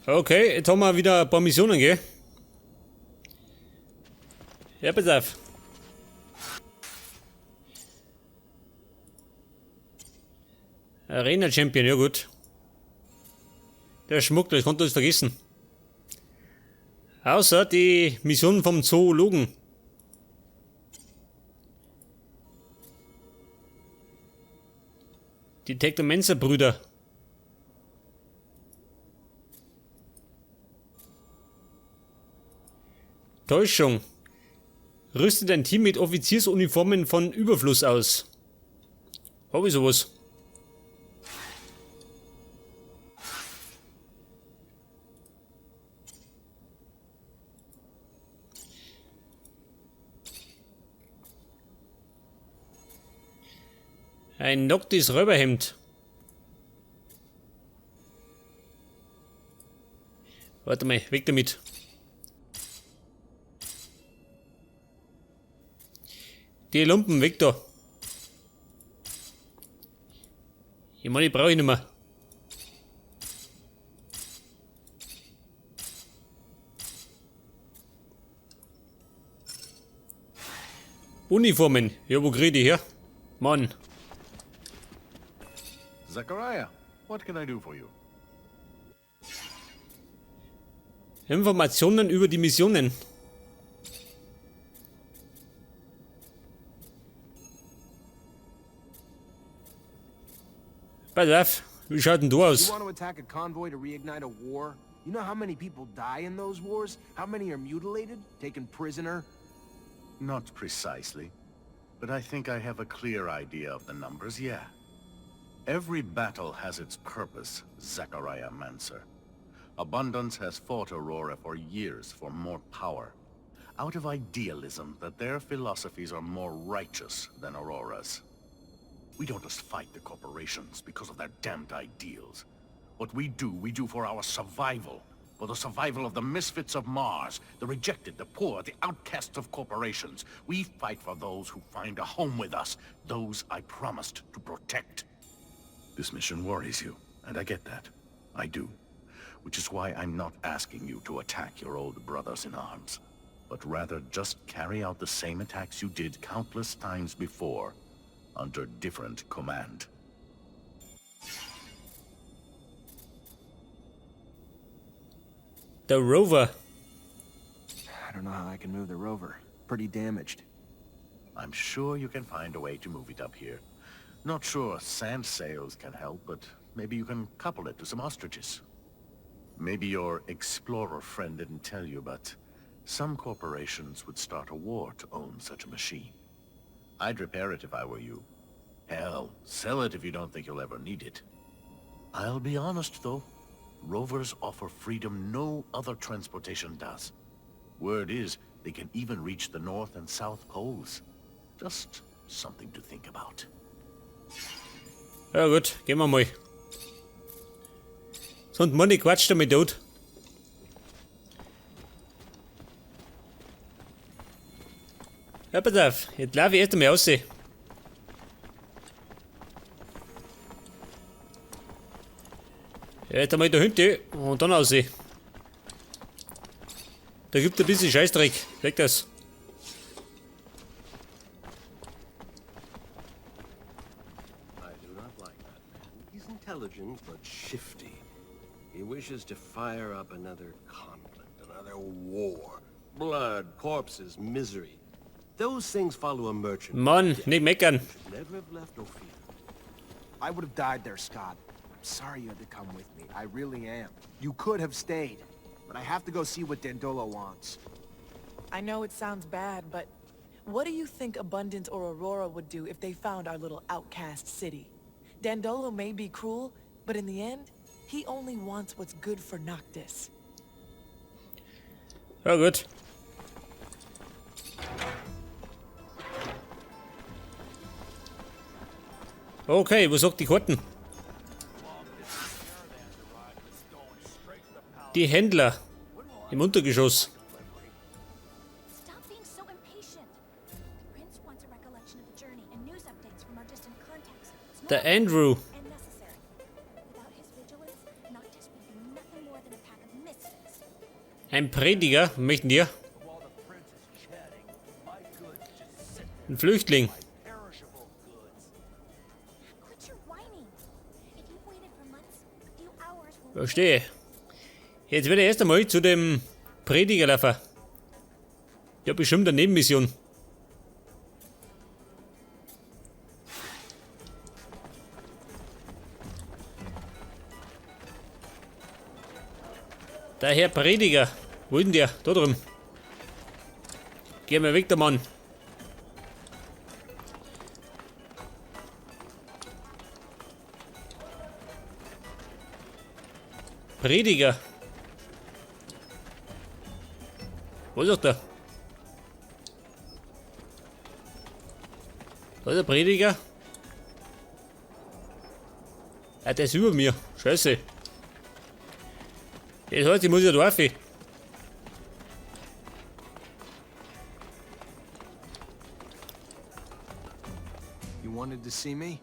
Okay, jetzt haben wir wieder ein paar Missionen, gell? Ja, pass auf. Arena Champion, ja gut. Der Schmuggler, ich konnte das vergessen. Außer die Mission vom Zoologen. Die Technomancer-Brüder. Täuschung. Rüstet ein Team mit Offiziersuniformen von Überfluss aus. Hab ich sowas? Ein Noctis Räuberhemd. Warte mal, weg damit. Die Lumpen, weg da. Ich meine, die brauche ich nicht mehr. Uniformen. Ja, wo krieg ich die her? Mann. Zachariah, what can I do for you? Informationen über die Missionen. Pass auf, wie schaut denn du You aus? want to attack a convoy to reignite a war? You know how many people die in those wars? How many are mutilated? Taken prisoner? Not precisely, but I think I have a clear idea of the numbers, yeah. Every battle has its purpose, Zachariah Manser. Abundance has fought Aurora for years for more power. Out of idealism that their philosophies are more righteous than Aurora's. We don't just fight the corporations because of their damned ideals. What we do for our survival. For the survival of the misfits of Mars, the rejected, the poor, the outcasts of corporations. We fight for those who find a home with us, those I promised to protect. This mission worries you, and I get that. I do. Which is why I'm not asking you to attack your old brothers in arms, but rather just carry out the same attacks you did countless times before, under different command. Der Rover. I don't know how I can move the rover. Pretty damaged. I'm sure you can find a way to move it up here. Not sure sand sails can help, but maybe you can couple it to some ostriches. Maybe your explorer friend didn't tell you, but some corporations would start a war to own such a machine. I'd repair it if I were you. Hell, sell it if you don't think you'll ever need it. I'll be honest, though. Rovers offer freedom no other transportation does. Word is, they can even reach the North and South Poles. Just something to think about. Ja gut, gehen wir mal. Sonst Money quatscht damit tot. Ja, pass auf, jetzt laufe ich erst einmal raus. Ja, jetzt einmal da hinten und dann raus. Da gibt ein bisschen Scheißdreck. Weg das. I do not like that man. He's intelligent, but shifty. He wishes to fire up another conflict, another war. Blood, corpses, misery. Those things follow a merchant. Mann, nicht meckern. Should never have left Ophir. I would have died there, Scott. I'm sorry you had to come with me. I really am. You could have stayed. But I have to go see what Dandolo wants. I know it sounds bad, but what do you think Abundance or Aurora would do if they found our little outcast city? Dandolo may be cruel, but in the end, he only wants what's good for Noctis. Ja gut. Okay, wo sagt die Karten? Die Händler im Untergeschoss. Stop being so impatient. The prince wants a recollection of the journey and news updates from our distant contacts. It's Der not Andrew. and necessary. Without his vigilance, Noctis would be nothing more than a pack of Ein Prediger, möchten dir? Ein Flüchtling. Verstehe. Jetzt werde ich erst einmal zu dem Prediger laufen. Ich habe bestimmt eine Nebenmission. Der Herr Prediger. Wo ist denn der? Da drüben. Geh mal weg, der Mann. Prediger. Wo ist er da? Da ist der Prediger. Ah, der ist über mir. Scheiße. Das heißt, ich muss ja da rauf. You wanted to see me?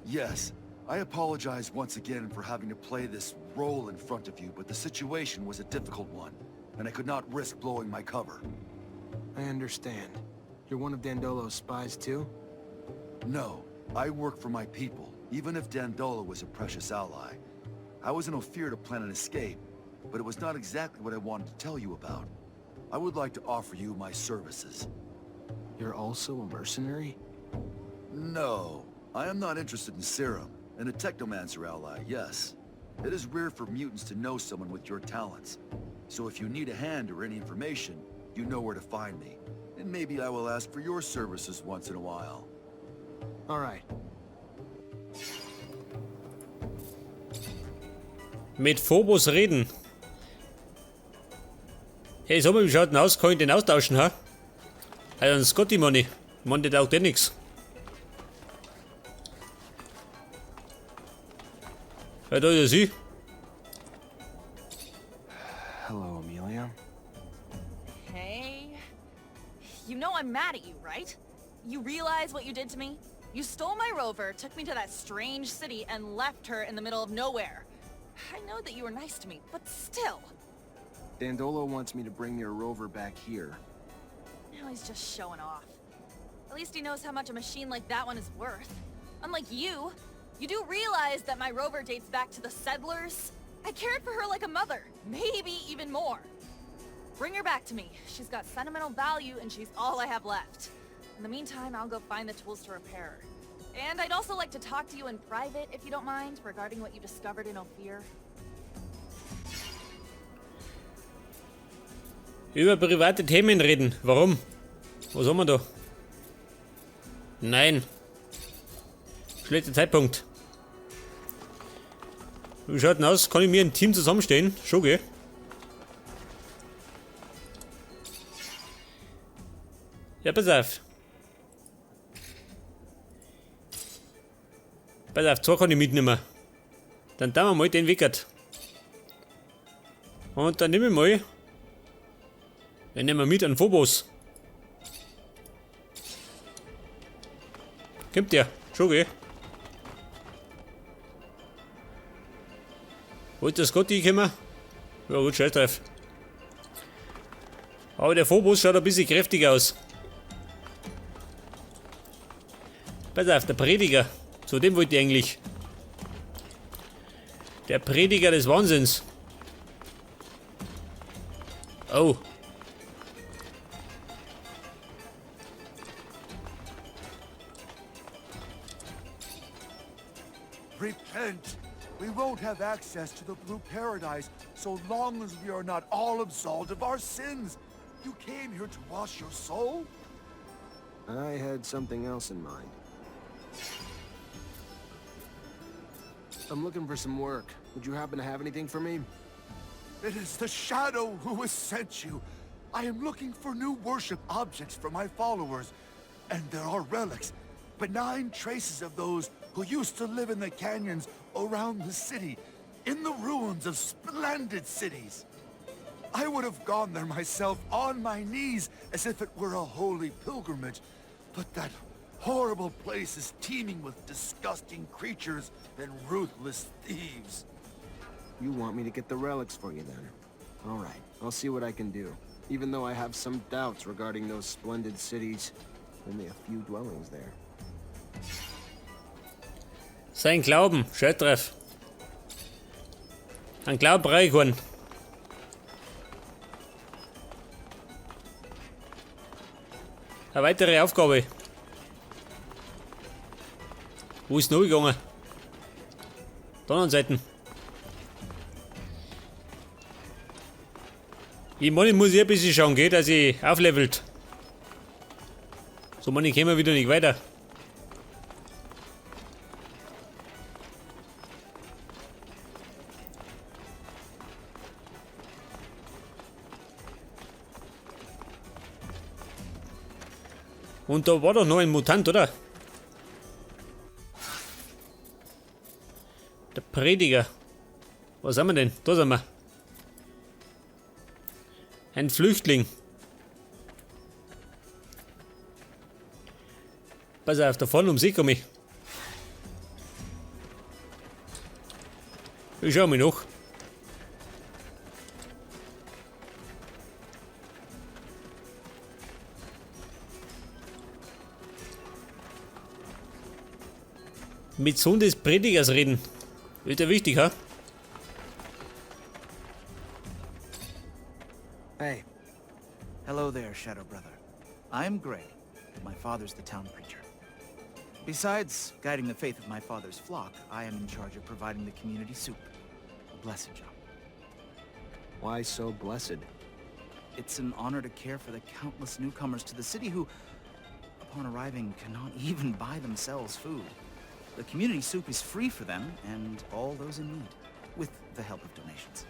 Yes. I apologize once again for having to play this role in front of you, but the situation was a difficult one, and I could not risk blowing my cover. I understand. You're one of Dandolo's spies too? No, I work for my people, even if Dandolo was a precious ally. I was in Ophir to plan an escape, but it was not exactly what I wanted to tell you about. I would like to offer you my services. You're also a mercenary? No, I am not interested in Serum, and a Technomancer ally, yes. It is rare for mutants to know someone with your talents. So if you need a hand or any information, you know where to find me. And maybe I will ask for your services once in a while. All right. Mit Phobos reden. Hey, sag mal, wie schaut denn aus? Kann ich den austauschen, ha? Also ein Scotty Money. Man, der taugt eh nix. Ja, da ist ja sie. Hello, Amelia. Hey. You know I'm mad at you, right? You realize what you did to me? You stole my rover, took me to that strange city, and left her in the middle of nowhere. I know that you were nice to me, but still. Dandolo wants me to bring your rover back here. Now he's just showing off. At least he knows how much a machine like that one is worth. Unlike you, you do realize that my rover dates back to the settlers? I cared for her like a mother, maybe even more. Bring her back to me. She's got sentimental value and she's all I have left. In the meantime, I'll go find the tools to repair her. And I'd also like to talk to you in private, if you don't mind, regarding what you discovered in Ophir. Über private Themen reden. Warum? Was haben wir da? Nein. Schlechter Zeitpunkt. Wie schaut denn aus? Kann ich mir ein Team zusammenstellen? Schon, gell? Ja, pass auf. Pass auf, zwei kann ich mitnehmen. Dann tun wir mal den Wickert. Und dann nehme ich mal. Dann nehmen wir mit an Phobos. Kommt der? Schon, gell? Wo ist der Scotty gekommen? Ja gut, scheiß drauf. Aber der Phobos schaut ein bisschen kräftiger aus. Pass auf, der Prediger. Zu dem wollte ich eigentlich. Der Prediger des Wahnsinns. Oh. Repent! We won't have access to the Blue Paradise so long as we are not all absolved of our sins. You came here to wash your soul? I had something else in mind. I'm looking for some work. Would you happen to have anything for me? It is the Shadow who has sent you. I am looking for new worship objects for my followers. And there are relics, benign traces of those who used to live in the canyons around the city, in the ruins of splendid cities. I would have gone there myself on my knees as if it were a holy pilgrimage, but that horrible place is teeming with disgusting creatures and ruthless thieves. You want me to get the relics for you then? All right, I'll see what I can do. Even though I have some doubts regarding those splendid cities. Only a few dwellings there. Sein Glauben, scheiß drauf. An Glauben brauche ich keinen. Eine weitere Aufgabe. Wo ist noch gegangen? Da anderen Seiten. Ich meine, ich muss hier ein bisschen schauen, gell, dass ich auflevelt. So, meine ich, kommen wir wieder nicht weiter. Und da war doch noch ein Mutant, oder? Der Prediger. Was haben wir denn? Da sind wir. Ein Flüchtling. Pass auf, da vorne um See komme ich. Ich schau mich noch. Mit Sohn des Predigers reden. Wird ja wichtig, ha? Hey, Hello there, Shadow Brother. I'm Gray. My father's the town preacher. Besides guiding the faith of my father's flock, I am in charge of providing the community soup. A blessed job. Why so blessed? It's an honor to care for the countless newcomers to the city who, upon arriving, cannot even buy themselves food. The community soup is free for them and all those in need, with the help of donations.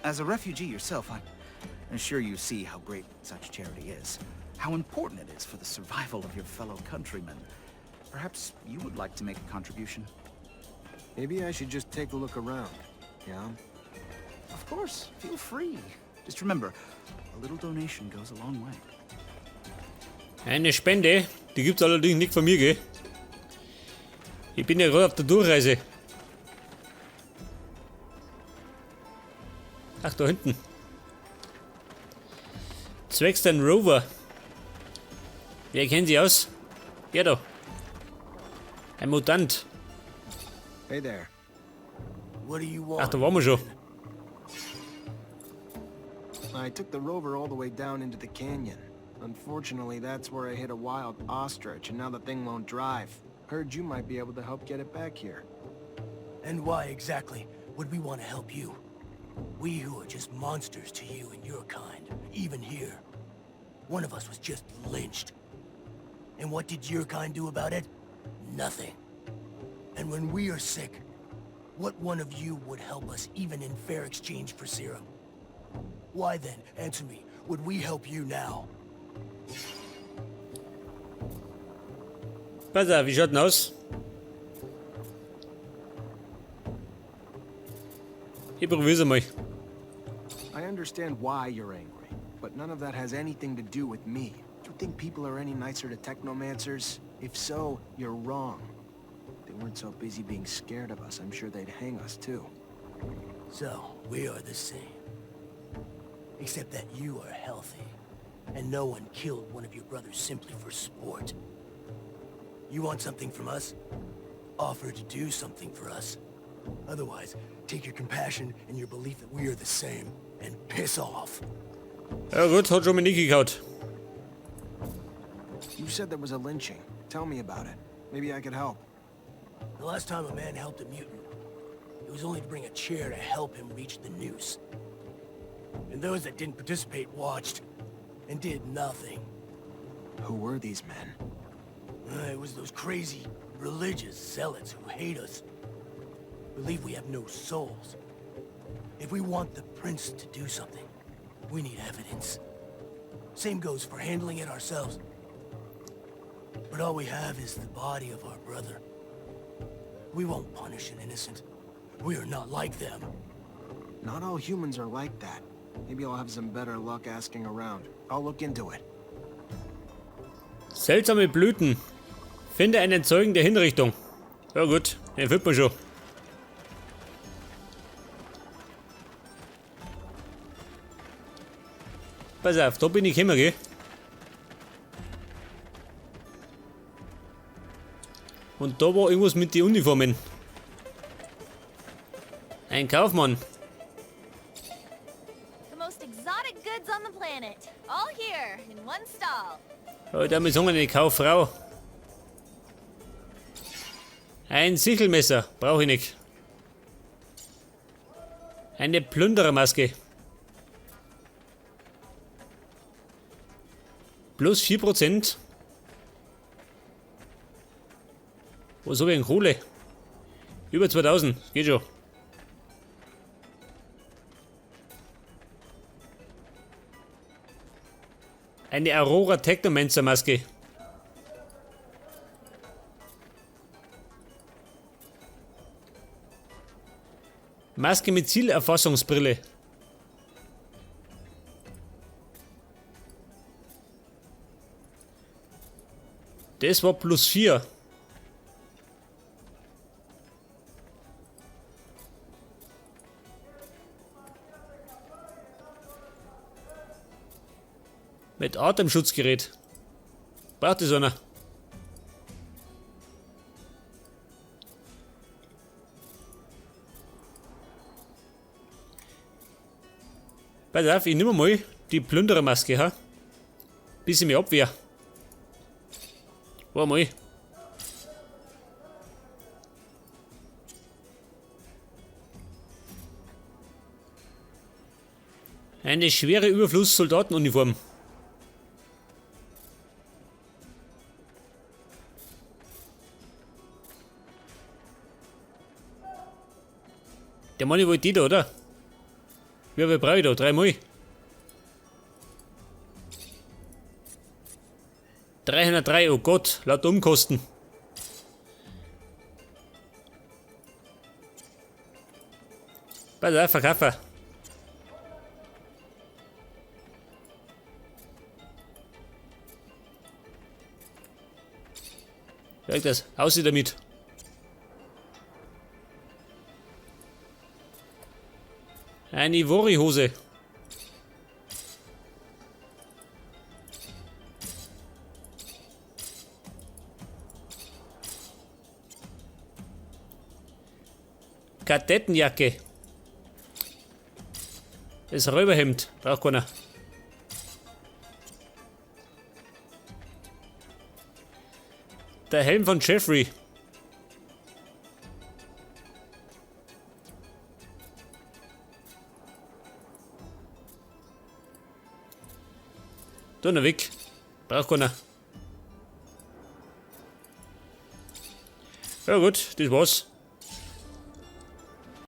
As a refugee yourself, I'm sure you see how great such charity is, how important it is for the survival of your fellow countrymen. Perhaps you would like to make a contribution. Maybe I should just take a look around, yeah? Of course, feel free. Just remember, a little donation goes a long way. Eine Spende, die gibt's allerdings nicht von mir, gell? Ich bin ja gerade auf der Durchreise. Ach, da hinten. Zwecks den Rover. Wer kennt sie aus? Ja da. Ein Mutant. Hey there. What do you want? Ach, da waren wir schon. I took the rover all the way down into the canyon. Unfortunately, that's where I hit a wild ostrich, and now the thing won't drive. Heard you might be able to help get it back here. And why exactly would we want to help you? We who are just monsters to you and your kind, even here. One of us was just lynched. And what did your kind do about it? Nothing. And when we are sick, what one of you would help us even in fair exchange for serum? Why then, answer me, would we help you now? Pass auf, wie schaut denn aus? Ich probier's einmal. I understand why you're angry, but none of that has anything to do with me. Do you think people are any nicer to technomancers? If so, you're wrong. If they weren't so busy being scared of us, I'm sure they'd hang us too. So, we are the same. Except that you are healthy, and no one killed one of your brothers simply for sport. You want something from us? Offer to do something for us. Otherwise, take your compassion and your belief that we are the same, and piss off. Ja gut, hat schon mal nicht gehauen. You said there was a lynching. Tell me about it. Maybe I could help. The last time a man helped a mutant, it was only to bring a chair to help him reach the noose. And those that didn't participate watched, and did nothing. Who were these men? It was those crazy religious zealots who hate us. Believe we have no souls. If we want the prince to do something, we need evidence. Same goes for handling it ourselves. But all we have is the body of our brother. We won't punish an innocent. We are not like them. Not all humans are like that. Maybe I'll have some better luck asking around. I'll look into it. Seltsame Blüten. Finde einen Zeugen der Hinrichtung. Ja gut, den findet man schon. Pass auf, da bin ich gekommen, gell? Und da war irgendwas mit den Uniformen. Ein Kaufmann. The most exotic goods on the planet. All here, in one stall. Oh, da sagen, eine Kauffrau. Ein Sichelmesser, brauche ich nicht. Eine Plünderermaske. Plus 4%. Was habe ich denn Kohle? Über 2000, geht schon. Eine Aurora Technomancer Maske. Maske mit Zielerfassungsbrille. Das war plus 4. Mit Atemschutzgerät. Braucht das einer? Pass auf, ich nehme mal die Plünderermaske, ha? Bis ich mich abwehr. Warte mal. Eine schwere Überfluss-Soldatenuniform. Der Mann wollte die da, oder? Wie viel brauche ich da? 3 mal. 303, oh Gott, laut Umkosten. Pass auf, verkaufen. Wie das aussieht damit. Eine Ivory-Hose. Kadettenjacke. Das Räuberhemd. Braucht keiner. Der Helm von Jeffrey. Da noch weg. Braucht keiner. Ja gut, das war's.